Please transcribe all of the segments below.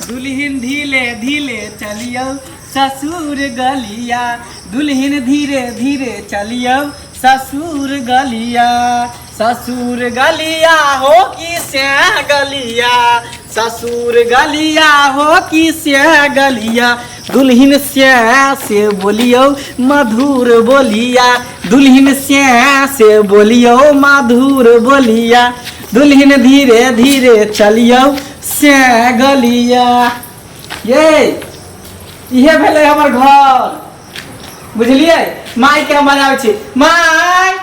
दुल्हन धीरे धीरे चलियौ ससुर गलिया, दुल्हन धीरे धीरे चलियौ ससुर गलिया, ससुर गलिया हो कि से गलिया, ससुर गलिया हो कि से गलिया, दुल्हन से से बोलियौ मधुर बोलिया, दुल्हन से से बोलियौ मधुर बोलिया, दुल्हन धीरे धीरे चलियौ से गलिया। ये इहे भेलै हमर घर, बुझलियै? माय के हम बजाबै छी। माय,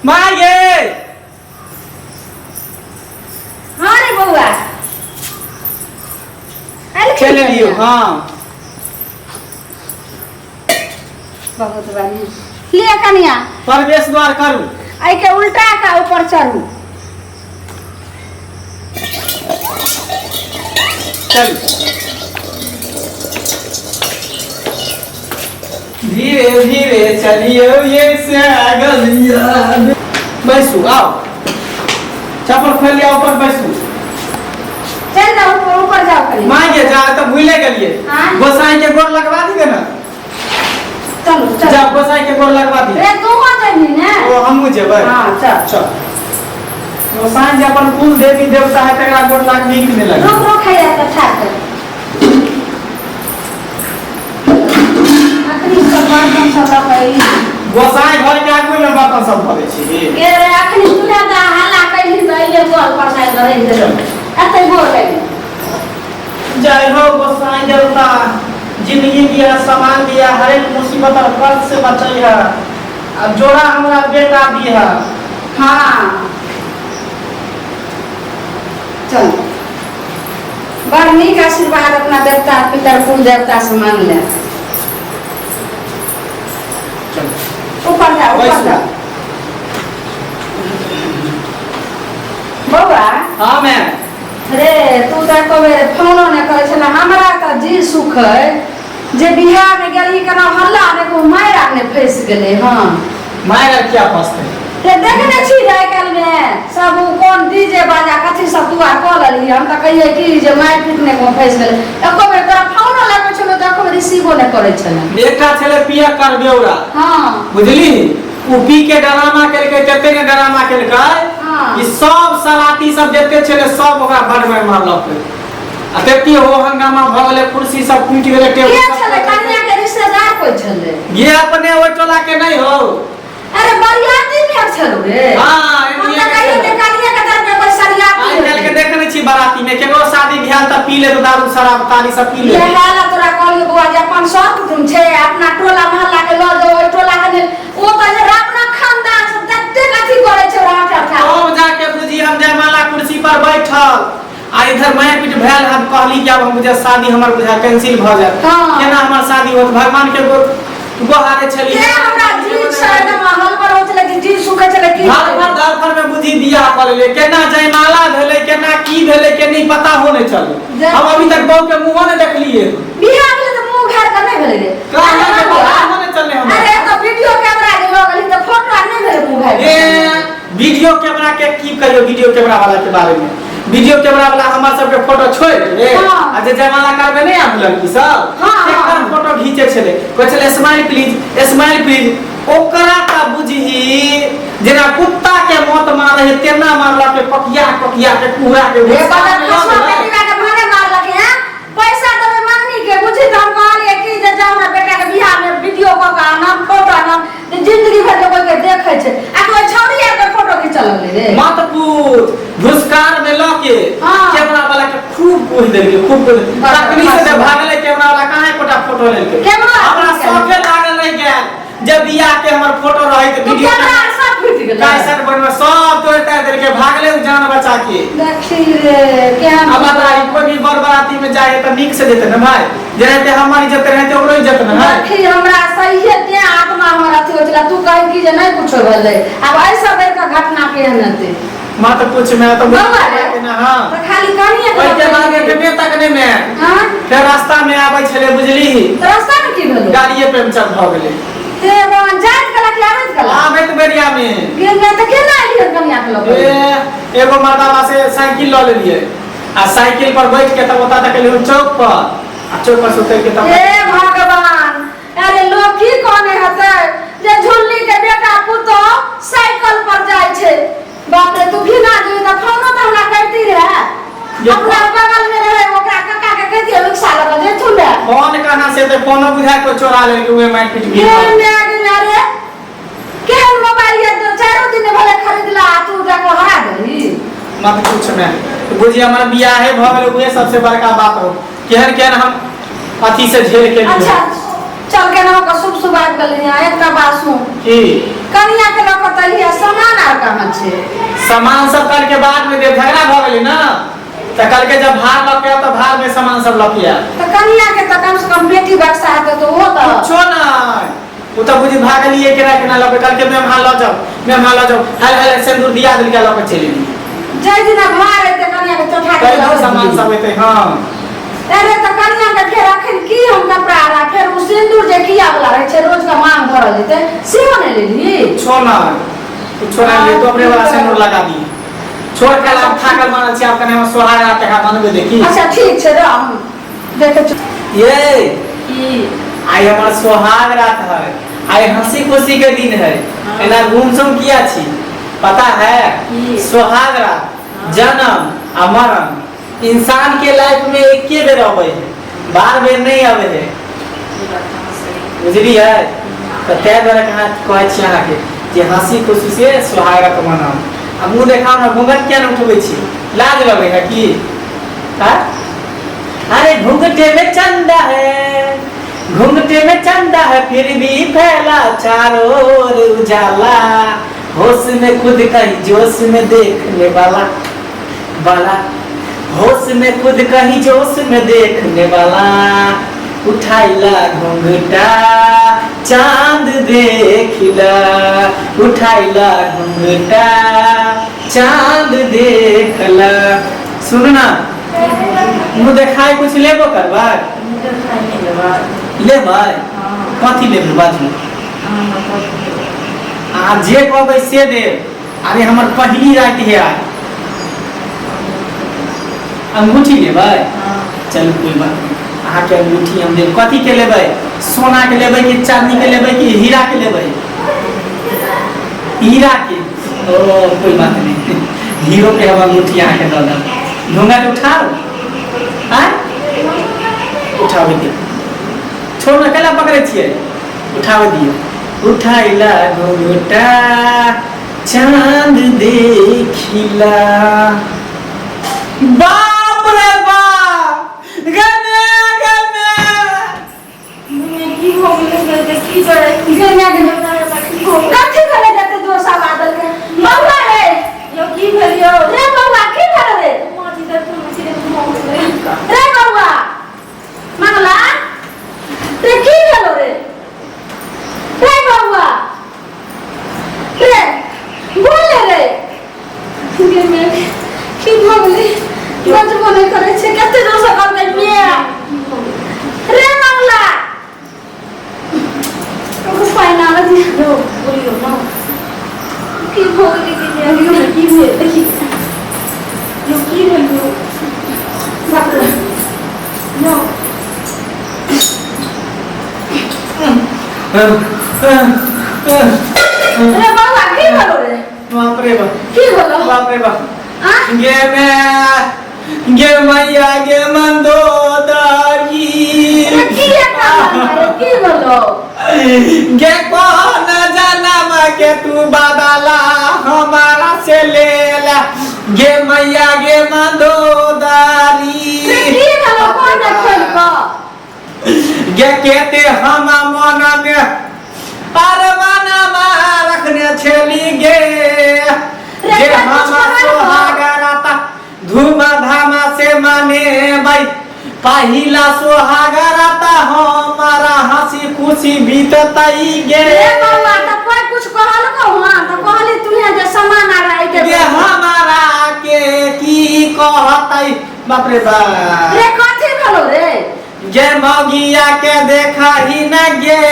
माय गे। हाँ रे बौआ, एलखिन चलि एलियौ? कनिया? हाँ। बहुत बढ़िया। ले कनिया। प्रवेश द्वार करू। एहिके उल्टा का ऊपर चढ़ू। चलू धीरे धीरे चलियो ये से गलिया। बैसू, आओ, चप्पल खोल लिया, ऊपर बैसू। चल जाओ ऊपर, ऊपर जाओ कनिया। माँ के जा तो भूले गेलिए। हाँ। गोसाई के गोर लगवा दी ना। चलू चल। जा, गोसाई के गोर लगवा दी। रे तू हो जइबी ने? ओ हमहूँ जेबै। हाँ चल। चल। गोसाई जे अपन कुल देवी देवता है तकरा गोर लाग नीक नहि लगे। रुक रुक, है तो ठाक अखनी सब बर्तन सब लऽ गोसाई घर के आगू में बर्तन सब भरै छी। के रे, अखनी चूल्हा दा हल्ला कैली तऽ अइले गोल परसाइ रहै गेल एते गोल कैली। जय हो गोसाई देवता, जिंदगी दिया, सामान दिया, हर एक मुसीबत और कष्ट से बचई है अब जोड़ा हमरा बेटा दिया। हाँ चल, बड़ नीक आशीर्वाद अपना देवता पितर कुल देवता से मान ले। चल। ऊपर जा, ऊपर बैसू। जा बौआ। हाँ मैम। रे तू तऽ एको बेर फोनो नहि करै छला। हमरा तऽ जी सुख है जे बिहारमे गेलही, केना हल्ला नहि को मारि आर नहि फँसि गेलै। हँ। मारि आर क्या फंसते? ते देखने छी रे, आइ काल्हिमे सब उ कोन डीजे बाजा कथी सब तू आर कऽ लेलही। हम तऽ कहियै कि जे मारि पीट नहि को फँसि गेलै। एको बेर तोरा फोनो लगबै छलौ तऽ एको बेर रिसीवो नहि करै छलै। एकटा छलै पिया कर बेवड़ा। हँ। बुझली, ओ पी के डरामा केलकै, तते ने डरामा केलकै हाँ। कि सब सराती सब जते छलै सब ओकरा बड मारि मारलकै आ तते हो हंगामा भऽ गेलै, कुर्सी सब टूटि गेलै, टेबुल के सब छलै? टूटि गेलै। कन्या के रिश्तेदार कोइ छलै? ये अपने ओहि टोला के नहीं हो। अरे बरियाती में छलौ रे। हाँ, हम तऽ कहियो जे कन्या के दर पे कोइ सरियाती आइ काल्हि के देखने छी बाराती में केकरो शादी भेल तऽ पी ले दारू शराब तारी सब पी ले। ये हाल तोरा कहलियो बौआ जे अपन सब कुटुम छै, अपना टोला मोहल्ला के लऽ जाओ, ओहि टोला के नहि ओ तऽ जे अपना खानदान से ततेक अथी करै छै राठ अठा। तब जाके बुझी हम जयमाला कुर्सी पर बैठल आ इधर मारि पीट भेल। हम कहली कि आब हम बुझा शादी हमर बुझा कैंसिल भऽ जायत। हाँ। केना हमर शादी होत? भगवान के गोहारे छली। के हमरा जी छै एकदम हलबर होइ छलै कि जी सुखै छलै कि घर पर धरफर में बुझी बियाह कऽ लेले। केना जयमाला भेलै, केना की भेलै के नहीं पता हो नहीं चले। हम अभी तक बहू के मुंहो नहीं देखलिए। बियाह भेलै तऽ मुंह घार के नहि भेलै रे? कहाँ के पता हो नहीं चले हमरा। अरे तऽ वीडियो कैमरा जे लऽ गेली तऽ फोटो आर नहि भेलै मुंह घार ए वीडियो कैमरा के की कहियो, वीडियो कैमरा वाला के बारे में? वीडियो कैमरा वाला हमर सबके फोटो छोड़ के हाँ। आ जे जयमाला करबे नहीं आब लड़की सब हाँ, हाँ। तेकर फोटो घीचे छले, कहै छले स्माइल प्लीज, स्माइल प्लीज। ओकरा त बुझही जेना कुत्ता के मौत मारे है तेना मारलक के पकिया पकिया के कुहरा के रे गुस्सा बाबा में लऽ खसुआ गेलै। बेटीवा के भाने मारलक हैं। पैसा देबै मंगनी के बुझी तऽ हम कहलियै कि जे जाउ हमरा बेटा के बियाह में वीडियो कऽ के आनब, फोटो आनब जे जिंदगी भर के कोई के देखै छै आ कोई छौड़ी आर के फोटो खींचऽ लगलै रे। मत पूछ, घुसकार में लऽ के हाँ। कैमरा वाला के खूब कूह देलकै, खूब कूह देलकै। बड़ तखनी से बदमाश। भागलै कैमरा वाला, कहाँ एकोटा फोटो लेलकै? कैमरा हमरा की केलकै? शौखे लागल रहि गेल जे बियाह के हमर फोटो रहे त तो वीडियो कैमरा आर सब फूटि गेलै। कैसेट बनवे सब तोड़ ताड़ देलकै, भागलै उ जान बचा के। देखी रे केहन। अब बताई, कोई भी बर बाराती में जाए त नीक से जेते ना भाई, जेनाहिते हमर इज्जत रहते ओकरो इज्जत ना है। देखी हमरा सहिए तें आत्मा हमर अथी होइ छलै। तू कही कि जे नहि कुछो भेलै, आब एहि सब बेर के घटना केहन हेतै? मत पूछ, मैं तो बौआ रे। ना। हाँ। तऽ खाली कनिए ओहि के बाद एतबे तक नहि मैं हाँ फेर रास्ता में आबै छलै बुझली। तऽ रास्ता मे की भेलै? गाड़िए पंचर भऽ गेलै। ते भगवान, जाइत कला कि आबैत कला? आबैत बेरिया में। गेल नहि तऽ केना एलियै कनिया के लऽ ए एगो मर्दाबा से साइकिल लऽ लेलियै आ साइकिल पर बैठ के तब ओतऽ तक एलियै चौक पर आ चौक पर से उतर के तब हे भगवान, अरे लोग की कहने हेतै जे झुल्ली के बेटा पुतोह साइकिल पर जाइ छै। बाप रे, तू घिना जेबही तऽ फोनो तऽ हमरा करती रहे। अपना बगल में रहे ओकरा काका के कहितियै रिक्शा लऽ कऽ जेथुन रहे। फोन कहाँ से एतै? फोनो बुझा के चोरा लेलकै उहे मारि पीट गे माय गे माय रे, केहन मोबाइल ये जो चारो दिन भले खरीदला आ तू जाके हरा देलही। मत पूछ में बुझिए हमर बियाहे भऽ गेलै उहे सबसे बड़का बात हो। केहन केहन हम अथी से झेल के लिए। अच्छा चल के ना ओकर शुभ शुभ आबि गेलै यहाँ। एकटा बात सुन। की? कनिया के लऽ कऽ तऽ एलियै, सामान आर कहाँ छै? सामान सब कल के बाद में देब, झगड़ा भऽ गेलै ना तऽ कल के जब भार लऽ के आयब तऽ भार में सामान सब लऽ के आयब। तऽ कनिया के तऽ कम से कम बेटी बक्सा हेतै तऽ ओहो तऽ कुछो नहि, ओ तऽ बुझि भागलियै केना केना लऽ के। कल के मैम हाँ लऽ जाओ, मैम हाँ लऽ जाओ, हल हल सिंदूर दिया देलकै लऽ के चलि एलियै। जाहि दिना भार एतै कनिया के चौठा के कल सामान सब एतै। हाँ अरे तऽ कनिया के फेर अखन की हम कपड़ा आरा, फेर ओ सिंदूर जे किया वाला रहै छै रोज के मांग भरल जेतै सेहो नहि लेलही? कुछो नहि, कुछो नहि ले, तो अपने वाला सिंदूर लगा दी। छोड़ के आब थाकल मानल छी, आब कने हम सोहाग रात देखा बनबे देखी। अच्छा ठीक छै, रह हम देखै छी। ये की? आइ हमर सोहाग रात है, आइ हंसी खुशी के दिन है। एना गुमसुम किया छी पता है? की? सोहाग रात जन्म आ मरण इंसान के लाइफ में एके बेर अबै है, बार बेर नहीं अबै है, बुझलियै? तऽ ताहि दुआरे कहाँ कहै छी अहाँके जे हंसी खुशी से सोहाग रात मनाउ। आ मुँह देखाउ ने, घूंघट किया नहि उठबै छी? लाज लगै है की? हाँ? अरे घूंघटे में चंदा है, घूंघटे में चंदा है, फिर भी फैला चारों ओर उजाला, होश में खुद कहीं जोश में देखने वाला वाला, होश में खुद कहीं जोश में देखने वाला, उठाइला घूंघटा चांद देखिला, उठाइला घूंघटा चांद देखला। सुन ना, मुँह देखाय कुछ लेबो करबै? लेबै? कथी लेबै बाजू? अहाँ जे कहबै से देब। अरे हमर पहिली राति है आइ। अंगूठी लेबै? चलू कोई बात नहीं, अहाँके अंगूठी हम देब। कथी के लेबै? सोना के लेबै कि चांदी के लेबै कि हीरा के लेबै? हीरा के। ओ कोई बात नहीं, हीरो के हम अंगूठी अहाँके दऽ देब। घूंघट उठाउ, आँय उठाबै दियौ। छोड़ ना, कैला पकड़ै छियै? उठाबै दियौ। उठाइला घूंघटा चांद देखिला। बाप रे बाप, गने गने की हो गेलै? की करै? गने गने कथी भेलै जते जोर से आवाज देलकै? बौआ रे, यौ की भेल यौ? रे बौआ की भेल रे? माँ जी देखू ने सीधे मुँह उठलै। रे बौआ मंगला रे, की भेलो रे? रे बौआ रे, बोल ले रे। गे मैं की भऽ गेलै? बजबो नहि करै छै, कते जोर से कहलकै मिया। रे मंगला, ओकर पानि आबऽ दिअ। यौ बोलियौ न। की भऽ गेलै? बोलियौ ने की भेल? देखी यौ की भेल यौ? बाप रे। यौ रे बौआ की भेलो रे? बाप रे बाप। की भेलो? बाप रे बाप। आ गे मैं गे मैया गे मंदोदरी। रे की कान रे, की भेलो? गे कौन जनम के तू बदला हमारा से ले ला गे मैया गे मंदोदरी। रे की भेलो? कोन खेल कऽ गे केते हम मन में अरमानमा रखने छेली गे, रे जे कुछ हम कहल कऽ। सोहागराता धूम धाम से मनेबै, पहिला सोहागराता हमारा हंसी खुशी बीततै गे। रे बौआ तऽ कोइ कुछ कहलकौ? हाँ तऽ कहली तूहे जे सामान आर आइ के। गे हमारा के की कहतै? बाप रे बाप। रे कथी भेलो रे? गे मौगिया के देखा ही न गे।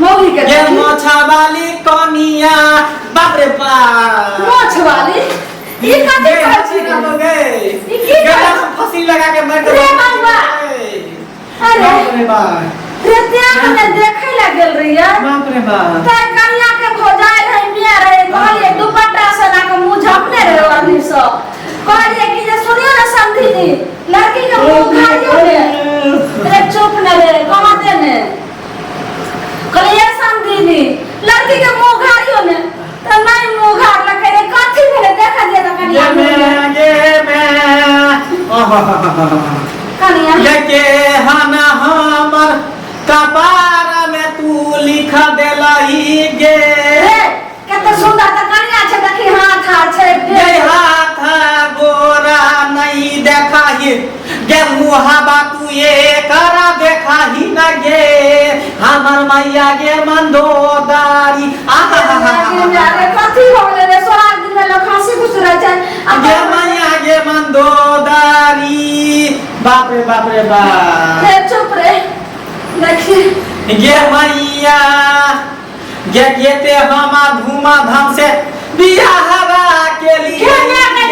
मौगी के गे देखी? मोछा वाली कनिया, बाप रे बाप। मोछ वाली? ई कथी कहै छी गे हम गे ई की गे कहै हम फांसी लगा के मर रे बौआ। अरे बाप रे बाप रे तें हमे देखै ला गेल रहियै बाप रे बाप ते कनिया के भौजाइ रहै मिया रहै कहलियै दुपट्टा से ला के मुँह झपने रहै ओढ़नी से कहलियै कि जे सुनियो ने समधी जी लड़की के मुँह उघारियो ने रे चुप ने रे कहाँ दे ने कहलियै समधी जी लड़की के मुँह उघारियो ने तऽ नहि मुँह उघारलकै रे कथी भेलै देखा दिअ तऽ गे कनिया मैं गे मैं आहा कनिया ये के हन हमर कपार में तू लिख देलही गे रे कते सुंदर तऽ कनिया छै देखी हाथ हाथ छै गे हाथ गोरा नहीं देखाही गे मुहाबा तू ये करा देखाही न गे हमर मैया गे मंदोदारी आहा अरे कथी हो गेलै रे सोहाग दिन में लोग हंसी खुशी रहै छै आ गे मैया गे मंदोदारी बाप रे बाप रे बाप रे चुप रे देखी गे मैया गे गेते हम धूमा धाम से बियाहवा के लिए के के के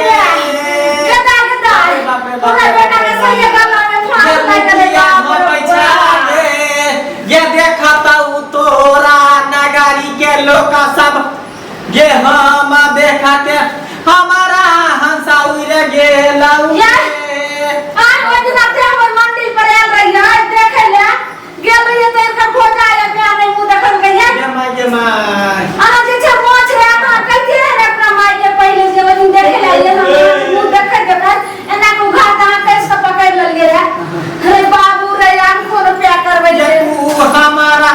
गेदा गेदा बाप रे बाप हमरा रे बेटा के सही गला में फांस लागि गेलै बाप रे बाप। गे देखता उ तोरा नगारी के लोक सब गे हम देखा के हमारा हंसा उड़ गेलौ ये? आइ ओहि दिना ते हमर मंदिर पर आयल रहियै देखै ले गेल रहियै तऽ एकर भोजा आयल माय नहि मुँह देखलकै ये गे माय गे माय अहाँ जे छै मोछ रहे अहाँ कहिते रहे ने अपना माय के पहिले जे ओहि दिन देखै ले आइए हम अहाँके मुँह देखै देखै एना के उघार के अहाँ कैस के पकड़ि लेलियै रहे रे बाबू रे आँखो रुपया करबै ये रे तू हमारा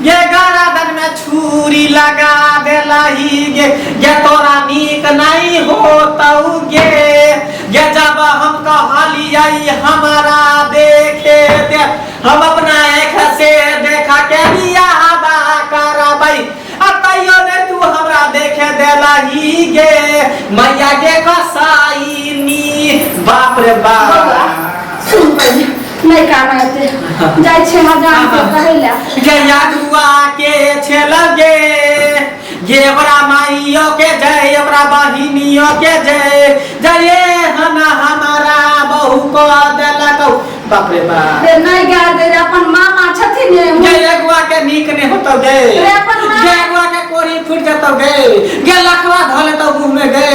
ये गरदन में छुरी लगा देलही गे ये तोरा नीक नहीं होतौ गे ये जब हम कहलियै हमारा देखे दे हम अपना आँख से देखा के बियाहबा करबै आ तैयो ने तू हमरा देखे देलही गे मैया गे कसाईनी बाप रे बौआ बाप सुन पहिले नहि कान एते जाइ छियै हजाम के कहै लए गे अगुआ के छेल गे गे ओकरा माइयो के जय ओकरा बहिनियो के जय जय हन हमारा बहू को देलक बाप रे बाप रे नहि गारि दे रे अपन मामा छथिन ने गे अगुआ के नीक नहीं होतौ गे रे अपन मामा- गे अगुआ के कोरी फूट जतौ गे गे लखवा धऽ लेतौ मुंह में गे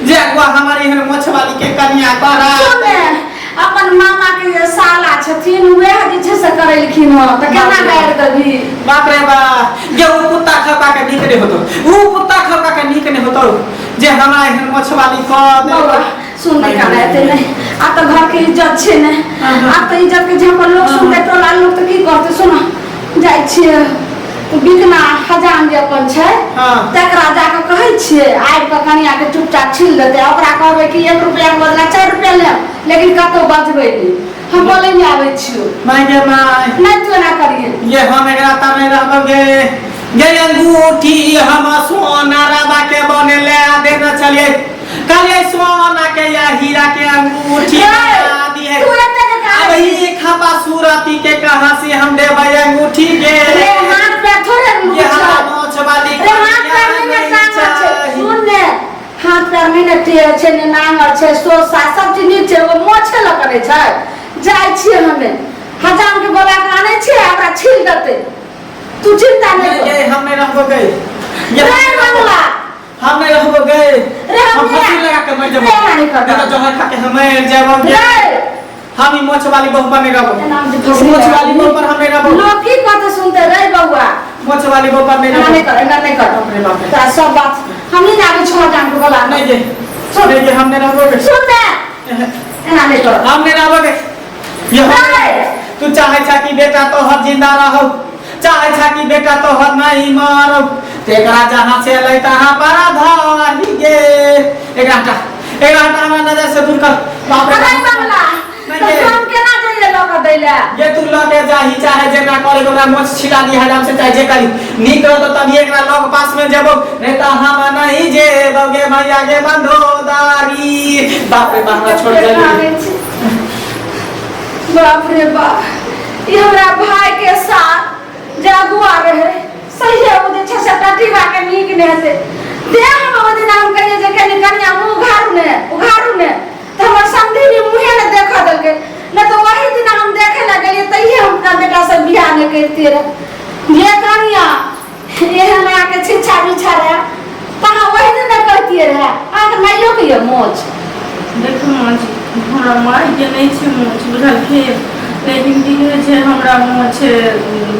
जे अगुआ हमारे एहन मोछ वाली के कनिया करा सुन ने, अपन मामा के जे साला छथिन वएह जे छै से करेलखिन हँ तऽ केना गारि देबही बाप रे बाप गे उ कुत्ता खपा के नीक नहीं होतौ उ कुत्ता खपा के नीक नहीं होतौ जे हमरा एहन मोछवाली कऽ दे बौआ सुन नहि काना एते नहि आब तऽ घर के इज्जत छै ने आब तऽ इज्जत के झाँपल लोक सुनतै टोला लोक तऽ की कहतै सुन जाइ छियै तऽ बिकना हजाम जे अपन छै हाँ। तकरा जाकऽ कहै छियै आबि कऽ कनिया के चुपचाप छील देतै आ ओकरा कहबै कि एक रुपया के बदला 4 रुपया लेब लेकिन कतौ बजबै नहि हम बोलै नहि आबै छियौ माय गे माय नहि तू एना करिहे ये हम एकरा तर नहि रहबौ गे गे अंगूठी हम सोना रबा के बनेले देने छलियै कहलियै सोना के या हीरा के अंगूठी बना दिहे तू एते जे अब काज ई खपा सूरती के कहाँ से हम देबै अंगूठी गे रे हाथ पैर थोड़े ये हमरा छै मोछ वाली रे हाथ पैर नहि ने कनिया टांगर छै चाही। सुन ने हाथ पैर नहि ने टेढ़ छै ने नांगर छै सोसा सब चीज नीक छै ओ मोछे लऽ करै छै जाइ छियै हमे हजाम के बोला के आनै छियै आ ओकरा छील देतै तू चिंता नहि नहीं कर गे हम नहीं रहबो गे ये रे मंगला हम नहीं रहबो गे रे हम हम फांसी लगा के मर जेबो रे नानी कर नहीं तो जहर खा के हम मर जेबो गे रे हम ई मोछ वाली बहू पर नहीं रहबो नाम जे फंसी मोछ वाली बहू पर हम नहीं रहबो लोग की कहते सुनते रे बउआ मोछ वाली बहू पर नहीं एना नहि रहबो कर एना नहि कर बाप रे बाप रे। तोरा सब बात हम नहीं आबै छौ हजाम के बोला नहीं गे सुन नहीं गे हम नहीं रहबो गे सुन ने एना नहि कर हम नहीं रहबो गे ये हम रे तू चाहे छा कि बेटा तोहर जिंदा रहो चाहे छा कि बेटा तोहर नहीं मरो तेकरा जहाँ से अलै तहाँ पर धरी गे एकरा हटा एकरा हटा हमरा नजर से दूर कर बाप रे अरे बाप। बंगला नहीं तो गे। हम केना जइए लऽ कऽ दै लए ये तू लके जाही चाहे जेना करे ओकरा मोछ छिला दी हराम से चाहे जे करी नीक रहतो तभी एकरा लग पास में जेबो नहीं तो हम नहीं जेबो गे भैया गे बंधोदारी बाप रे बाप हमरा छोड़ दे बाप रे बाप ई हमरा भाई के साथ जे अगुआ रहे सही है ओ जे छै से टटीबा के नीक नहि हेतै तें हम ओहि दिन हम कहियै जे कनि कनिया मुँह उघारू ने उघारू ने, तऽ हमर समधिनी मुँहे ने देखऽ देलकै। नहि तऽ ओहि दिन हम देखे लए गेलियै तहिये हम अपना बेटासँ बियाह नहि करितियै रहे। ये कनिया एहन अहाँके छिच्छा बिछा रहए तऽ अहाँ ओहि दिन नहि कहितियै रहे। अहाँके माइयोके यऽ मोछ? देखू माँ जी, हमरा मायके नहि छै मोछ, बुझलखिन? लेकिन की कहै छै, हमरा मोछ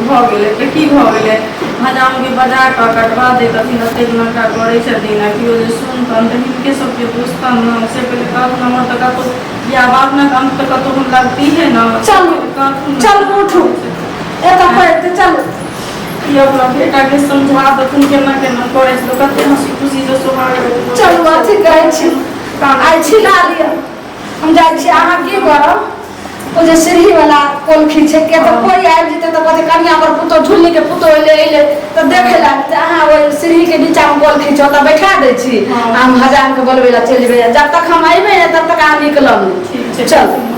भऽ गेलै तऽ की भऽ गेलै? हजामके बजा कऽ कटवा दैतथिन। एतेक नका करै छथिन आ केओ जे सुनतनि तऽ हिनके सबके बुझतनि ने। से पहिले कहथुन, हमर तऽ कतहु बियाह बादमे तऽ अन्त तऽ कतहु हम लगतीहे ने। चलू। कहथुन ने। चलू, उठू, एतऽ पड़ि चलू। ई अपना बेटाके समझा देथुन, केना केना करै छै, तऽ कते हँसी खुशीसँ सोहाग। चलू, अथी कहै छी, आइ छिला लिअ, हम जाइ छी। अहाँ की करब, ओ जे सीढ़ी वाला कोलखी छै के, तऽ कोइ आबि जेतै तऽ कहतै कनिया पर पुतोह झुल्ली के पुतोह एलै एलै, तऽ देखै लए तऽ अहाँ ओहि सीढ़ी के नीचा मे कोलखी छै, ओतऽ बैठा दै छी। हँ। आ हम हजाम के बोलबै लए चलि जेबै। जब तक हम अयबै ने, तब तक अहाँ निकलब नहि। ठीक छै। चलू।